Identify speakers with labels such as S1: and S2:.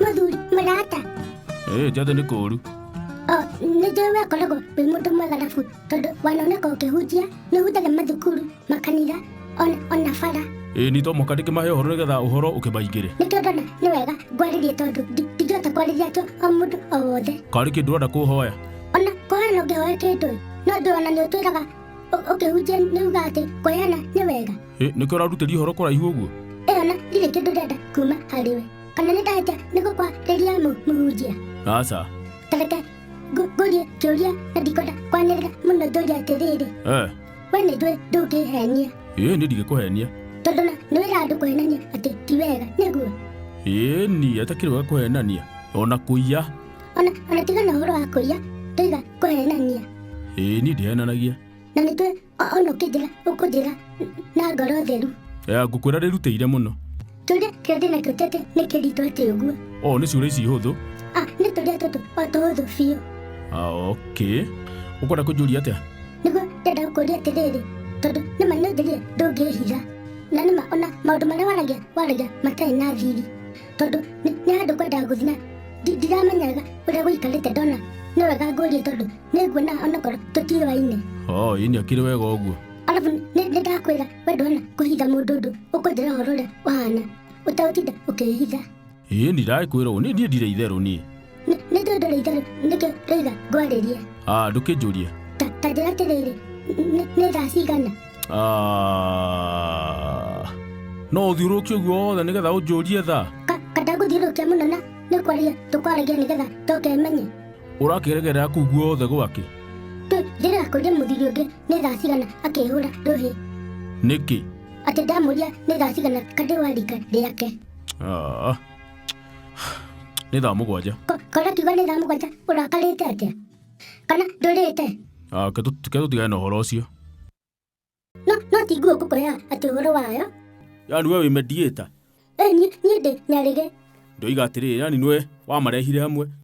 S1: Mũthuri mũrata.
S2: Ĩĩ ti atĩ nĩ kũũru.
S1: O nĩ njũĩ we ũkoragwo wĩ mũndũ mwega rabu tondũ wanoneka ũkĩhunjia nĩ ũhunjagia mathukuru, makanitha ona bara.
S2: Ĩĩ ni to mũhaka ndĩkĩmahe ũhoro nĩgetha ũhoro ũkĩmaingĩre.
S1: Nĩkĩo ndona nĩ wega ngwarĩrie tondũ ndingĩhota kwarĩria atĩ o mũndũ o wothe.
S2: Karĩ kĩndũ ũrenda kũhoya?
S1: Ona kũhoya no ngĩhoe kĩndũ no ndũ ona nĩ ũtwĩraga ũkĩhunjia nĩ uga atĩ kũheana nĩ wega.
S2: Ĩ nĩkĩo ũrarutĩria ũhoro kũraihu ũguo?
S1: Ĩ ona ndirĩ kĩndũ ndĩrenda kuma harĩ we. Kana nĩ ndahĩtia nĩ gũkwarĩria mũhunjia?
S2: Aca.
S1: Ta reke ngũrie kĩũria na ndikwenda kwanĩrĩra mũno njũrie atĩrĩrĩ.
S2: Eh.
S1: We nĩ njũĩ ndũngĩhenia.
S2: Ĩĩ niĩ ndingĩkũhenia.
S1: Tondũ na nĩ wĩra andũ kũhenania atĩ ti wega nĩguo?
S2: Ĩĩ ni atakĩrĩ wega kũhenania ona kũiya.
S1: Ona tiga na ũhoro wa kũiya ndoiga kũhenania.
S2: Ĩĩ niĩ ndihenanagia.
S1: Na nĩ njũĩ ona ũkĩnjĩra ũkũnjĩra na ngoro theru.
S2: Ngũkwĩra rĩrutĩire mũno.
S1: Kĩũria kĩrĩa ndĩnakĩo ti atĩ nĩ kĩritũ atĩ ũguo.
S2: O nĩ ciũria ici hũthũ.
S1: Ah, nĩ tũrĩa tũtũ o tũhũthũ biũ.
S2: Ah, okay. Ũkwenda kũnjũria atĩa?
S1: Nĩguo ndĩrenda gũkũria atĩrĩrĩ, tondũ nĩma nĩ ũnjĩrire ndũngĩhitha. Na nĩma ona maũndũ marĩa waragia waragia matarĩ na thiri. Tondũ nĩ handũ ngwendaga gũthiĩ na ndiramenyaga ũrĩa gũikarĩte ndona nĩ wega ngũrie tondũ nĩ nguona onakorwo tũtiũaine.
S2: Oh, ĩĩ nĩ akĩrĩ wega ũguo.
S1: Arabu nĩ ndakwĩra we ndũhana kũhitha mũndũ ũndũ ũkũnjĩra ũhoro ũrĩa ũhana ũtegũtinda ũkĩhitha.
S2: Ĩĩ ni ndagĩkwĩra ũũ, niĩ ndirĩ itherũ niĩ.
S1: Nĩ njũĩ ndũrĩ itherũ nĩkĩo ndĩroiga ngwarĩrie.
S2: Ah, ndũkĩnjũrie.
S1: Ta njĩra atĩrĩrĩ, nĩ thaa cigana?
S2: Ah, no ũthiũrũrũkie ũguo wothe nĩgetha ũnjũrie thaa?
S1: Ka ndagũthiũrũrũkia mũno na nĩ kwaria tũkwaragia nĩgetha njoke menye.
S2: Ũrakĩregerera kũu guothe gwake?
S1: Ndĩrega kũria mũthuri ũngĩ nĩ thaa cigana akĩhũra rũhĩ.
S2: Nĩkĩ?
S1: Atĩ ndamũria nĩ thaa cigana kandĩ wa rika rĩake.
S2: Ah. Nĩ thaa 7.
S1: Kora kiuga nĩ thaa 7 ũrakarĩte atĩa? Kana ndũrĩte?
S2: Ah, ke tũtigane na ũhoro ũcio.
S1: No ti nguo ngũkũheaga atĩ ũhoro wayo.
S2: Yaani we wĩ mediator?
S1: Niĩ ndĩ nyarĩge.
S2: Ndoiga atĩrĩrĩ, yaani nĩwe wamarehire hamwe.